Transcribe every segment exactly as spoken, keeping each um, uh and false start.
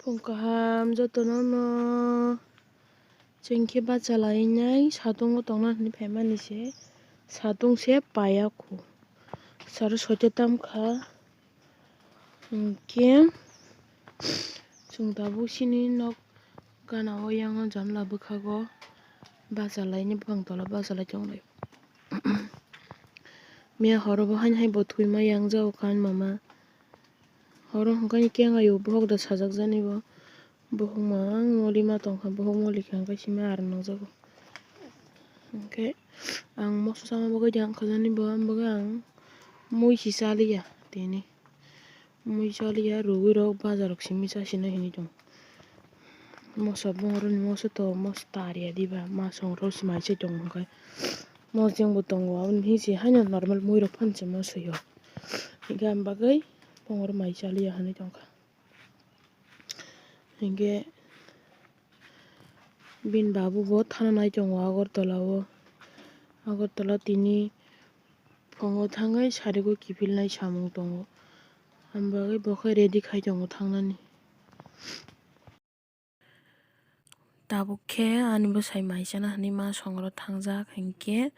Phung kaham jotono no chwng khe bacha lainai satung o tongna hinwi phaimani se, satung se paiya khu, saro soite tamkha. Hinkhe chwng tabuk chini nok gana o yang o jamla bwkhago bacha lainai, bwkhang tola bacha lai tonglai. Miya horo bo haino hai bo thwima yang jago kha ani mama. Horo hwnkhe ani kenga o bohok da sajak jani bo. Bohok mang moli ma tongkha, bohok moli kha hwnkhe simi aro nukjago. Hwnkhe ang moso sama bagwi de ang khajani bo, ang bagwi ang mui si chaliya tini. Mui chaliya rwgwi rok bazar rok simi chasina hinwi tong. Moso bongoroni moso to moso tariya diba, ma songrok si mai se tong hwnkhe. Mosjeng bo tongo, aboni hinsi haino normal mui rok phano se moso yo. Hwnkhe ang bagwi bongor mai chaliya hinwi tongkha. Hinkhe bini babu bo thana nai tongo Agartala o. Agartala tini phungo thangwi sarigo kiphilnai samung tongo. Aboni bagwi bo khe ready khai tongo thangnani. Tabuk khe ani bwsai mai chana hinwi ma songro thangjak, hinkhe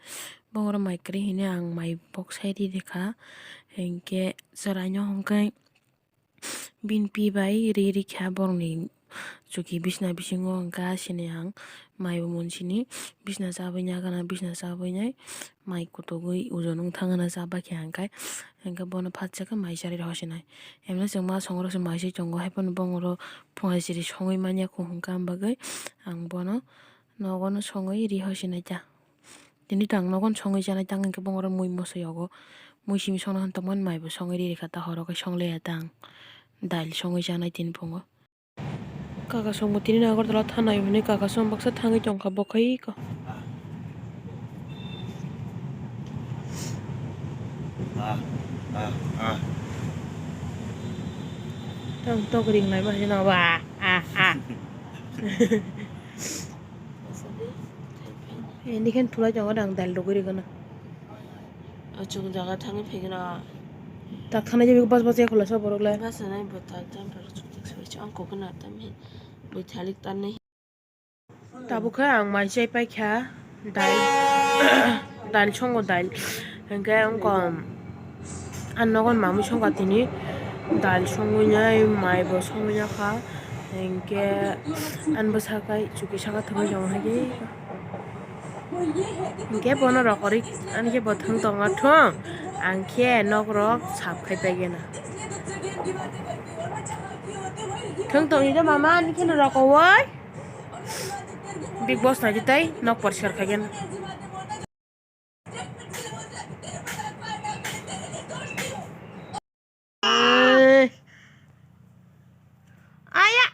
bongoro mai kwrwi hinwi ang mai boksai ri rikha. Hinkhe chwraino hwnkhe bini pi bai ri rikha borokni chuki bisna bisingo, hwnkhe asini ang mai bo munsini bisna chabwi nai gana, bisna chabwi nai mai kutugwi ujon wng thang gana cha bakya hwnkhe, hwnkhe bono phatsa khe mai charwi rw hosinai. Emno chwng ma songro se mai se tongo, haiphano bongoro phungai chiri songwi manya kho hwnkhe, am bagwi ang bono nogo no songwi ri hosinai ta. Tini to ang nogo no songwi chanai, tang hinkhe bongoro mui moso yogo. Mui simi songna hwn tongmani mai bo songwi ri rikha ta, horo khe songleya ta ang. Dail songwi chanai tini phungo. Kaka songbo tini Agartala thanai hwnwi kaka song baksa thangwi tongkha bo khe eko. Tang tok ring lai ma hino ba. Ah, ah. Ini khen thulai tongo dang dal rugwi rwgwno. O chwng jaga thangwi phaikhe no. Tak thana jebik bas bas ya khula sa borok le. Bas nai bo tak jumper chuk chuk soi chong kokna tam hi. Bo thalik tan nai. Tabuk khe ang mai chai paikha. Dal, dal songo dal. Hwnkhe wngkha, ang nogo mamui songkha tini. Dal songwi nai, mai bo songwi nai kha. Hwnkhe ani bwsa kai chuki saka thangwi tongo hai khe. Hwnkhe bono rokorwi ani khe bo thwng tongo thung. Ang khe nok rok sap khai paigena. Thwng tongni do mama ani kheno rokowoi. Big Boss naidi tei nok poriskar khaigena. Aya.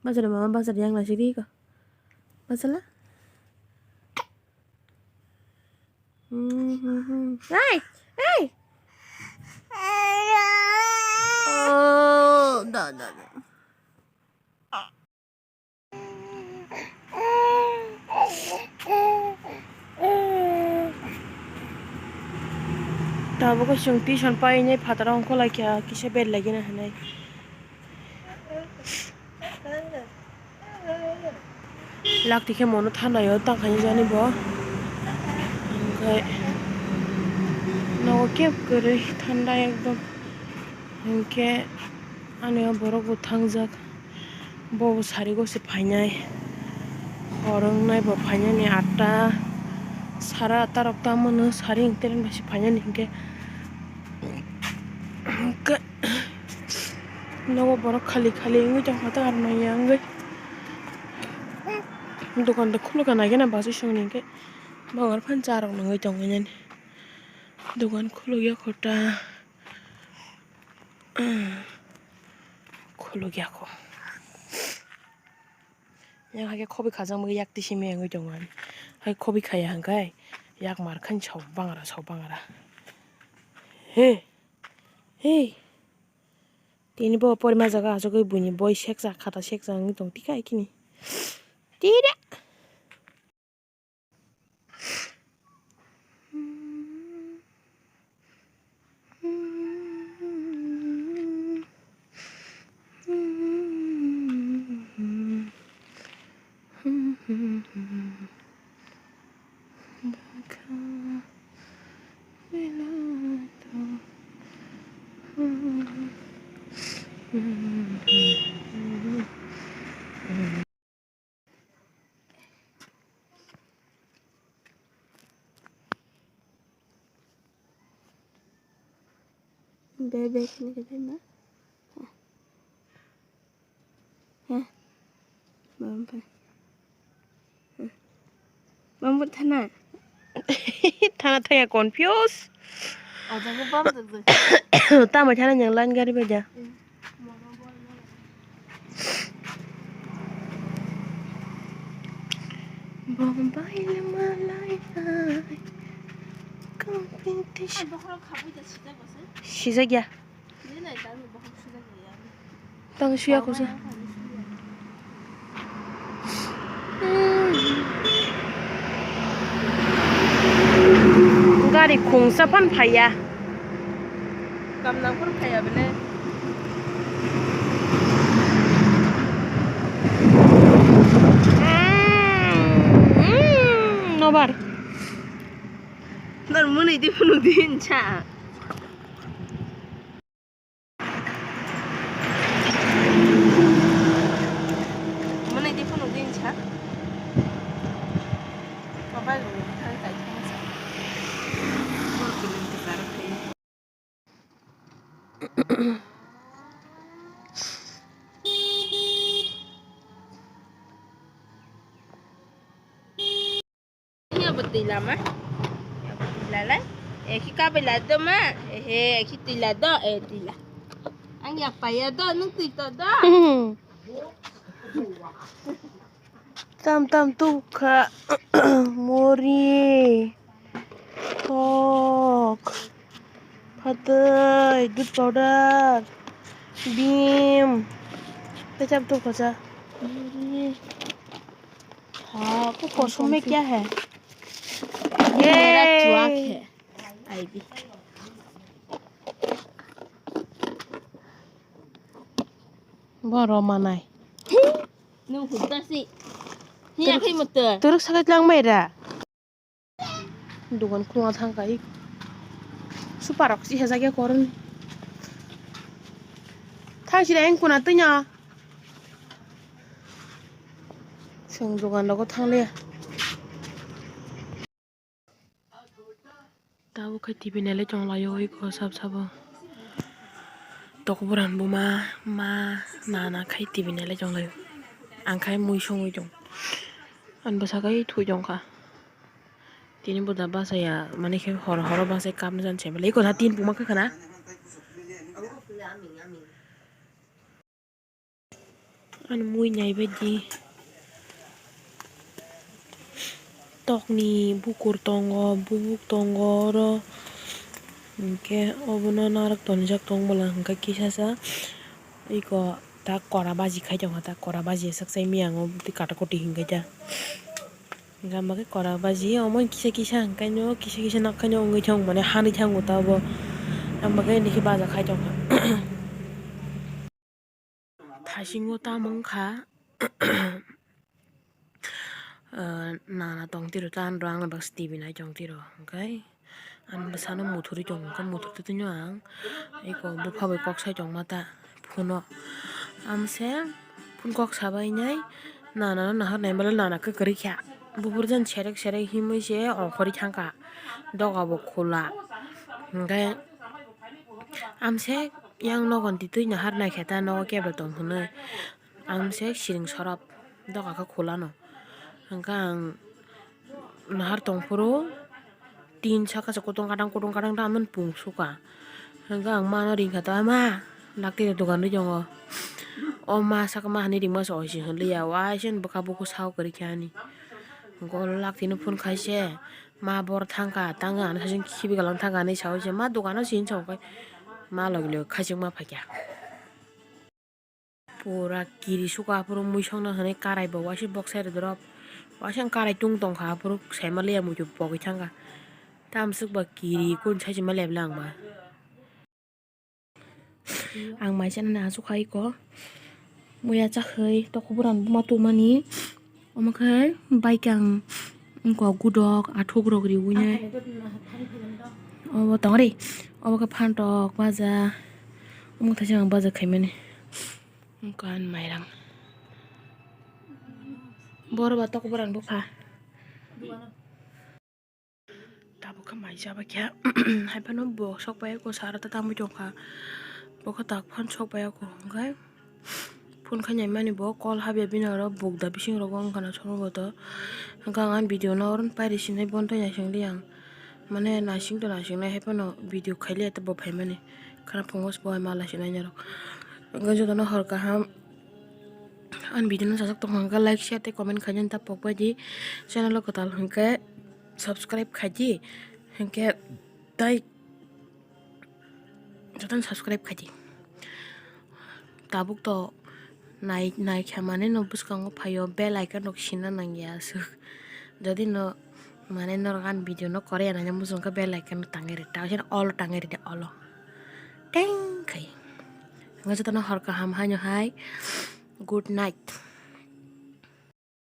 Bazar mama bazar yang nasi di ko. Bazar la. Hey, hey. Oh, da, da, da. Tabuk chwng tuition painai phataro ongkha laikha kisa bed lagina hinwi. Lak tikhe mono thandaio tangkhaini jani bo. Hwnkhe nogo keb kwrwi thanda ekdom. Hinkhe ani o borok bo thangjak. Bo sarigo se phainai. Hor wngnai bo phainani atta. Sara atta rok tamo no sari hwnkhe bai se phainani hinkhe. Hinkhe. Nogo borok khali khali wngwi tongkha ta, aro naiya wngwi. Dokan de khulukha naikhe na bachwi songni hinkhe. Bo aro phano cha rok nungwi tongwi nani. Dokan khulukya kho ta. Khulukya kho. Yang hakhe khobi khajak bagwi yak tisi me wngwi tongo ani. Hai khobi khaya hwnkhe yak mar khan sok bangra sok bangra. He. He. Tini bo porima jaga achugwi buini boi seksa khata seksa wngwi tong tika ikini. Tira. Bebek ni kadai ma. Ha. Bam pai. Bam thana. Thana thaya confuse. Tamo thana yang lan gari beja. Bombay le malai ai. Competition. Sijak ya. Tang suya kusa. Gari khungsa phan phaiya. Kamnang phuru phaiya bele. Nobar. Nor mwnwi di phunuk di hinsa. Mwnwi di phunuk di hinsa. Mobile rok thang kai thang sa. Bor kilometer bar khai. Hiya bo twi lama. Hiya bo twi lalai. Eki kabai la do ma. Ehe, eki twi la do. E twi la. Ang yak paya do, nung twi to do. Tam tam tukha. Mori. Tok. Phatwi, dudh powder. Bim. Tei tam tukha cha. Mori. हाँ, वो कौन कौन में क्या है? ये मेरा चुआक है। Aibi. Bo roma nai. Nung hudasi. Hiya khai mutu. Turuk sakai lang mai ra. Dugan khulna thang kai. Super rok si hajak ya koron. Thang sira eng kuna tanya. Seng dugan rogo thang le. Tabuk khe T V nailai tong laio iko sab sabo. Tokborang buma ma nana khai T V nailai tong laio. Ang khai mui songwi tong. Ani bwsa khai thui tong kha. Tini bo da bachaya mani khe hor horo bachai kapna jan se belai iko da tin puma khe khana. Ani mui naibaidi tokni bukur tongo, bubuk tongo oro, hinkhe obono narwk tonjak tong bwla hinkhe kisasa iko ta kora baji khai tongkha, ta kora baji swk chai miyang o katakoti hinkhe ta. Hinkhe ang bagwi kora baji omo kisa kisa hinkhe no kisa kisa nok khe no wngwi thang mane hanwi thango ta obo. Ang bagwi nini khe baja khai tongkha. Thasingo tamo wngkha, ah, nana tong tiro ta, ano rang baksa T V nai tong tiro, hwnkhe ani bwsano muthurwi tongo, hwnkhe muthurtwi twino ang eko bupha bai kok sai tongma ta phone-o. Amse phone kok sabainai nana no nahar nai bale nana kwkhwrwi kha, buphuru jani serek serek himwi se ongkhorwi thangkha, doga bo khula, hwnkhe amse yang nogon twi twi nahar naikhe ta nogo kebo tong hwnwi. Ang se siring sorop doga khe khulano. Hwnkhe ang nahar tongphuru tin saka se kutung kadang kutung kadang ta amani pung suka. Hwnkhe ang mano ringkha ta, "Ma, laktwi dogan rwi tongo." O ma saka ma hani ringma se oisi hwnliya, waisa ni bwkha buku sao kwrwi khe ani. Hwnkhe o laktwino phone khai se, "Ma, bor thangkha, tang ang sasing khibi galang thangkha," hinwi sao se, "Ma, dogano sini songkhe." Ma logi logi khachikma phaikha. Pura kiri suka aphuru mui songna hwnwi karai bo waisa boksai rwdorop. Waisa ang karai tung tongkha aphuru saima liya muitu pogwi thangkha. Tamswk ba kiri kun saisima lebla ang ba. Ang mai chanani aswk hai ko. Muya chakhwi tokhuburan buma tongmani. Omo khe bike ang wngkok gudok athuk rok riwi nai. Obo tong ri. Obo khe phantok baja. Omo thaisa ang baja khaimani. Kan mairang. Boro ba tok borang bupha. Tabuk kha mai jaba kya. Hai phano bo sok pai ko sara ta tamui tong kha. Bo kha tak phan sok pai ko hwnkhe. Phone khainai mani bo call habya bini oro bukda bising rogo wngkha na somo bo to. Hwnkhe ang ani video no oro pairi sinai bonto ya singli ang. Mane naising to naising nai hai phano video khaile to bo phaimani. Khana phungo bo hai mala sinai norok. Hwnkhe jotono hor kaham. Ani video no sajak tongkha hwnkhe like, share tei comment khainani ta pokbai di. Channel o kwtal hwnkhe subscribe khaidi. Hwnkhe tai jotono subscribe khaidi. Tabuk to nai, naikha mane no bwskango phaio bell icon rok sina nangya aswk. Jodi no mane norok ani video no kore ya nai muchung khe bell icon no tangwi rw ta, all tangwi rw de all o. Teng khai. Hwnkhe jotono hor kaham haino hai. Good night.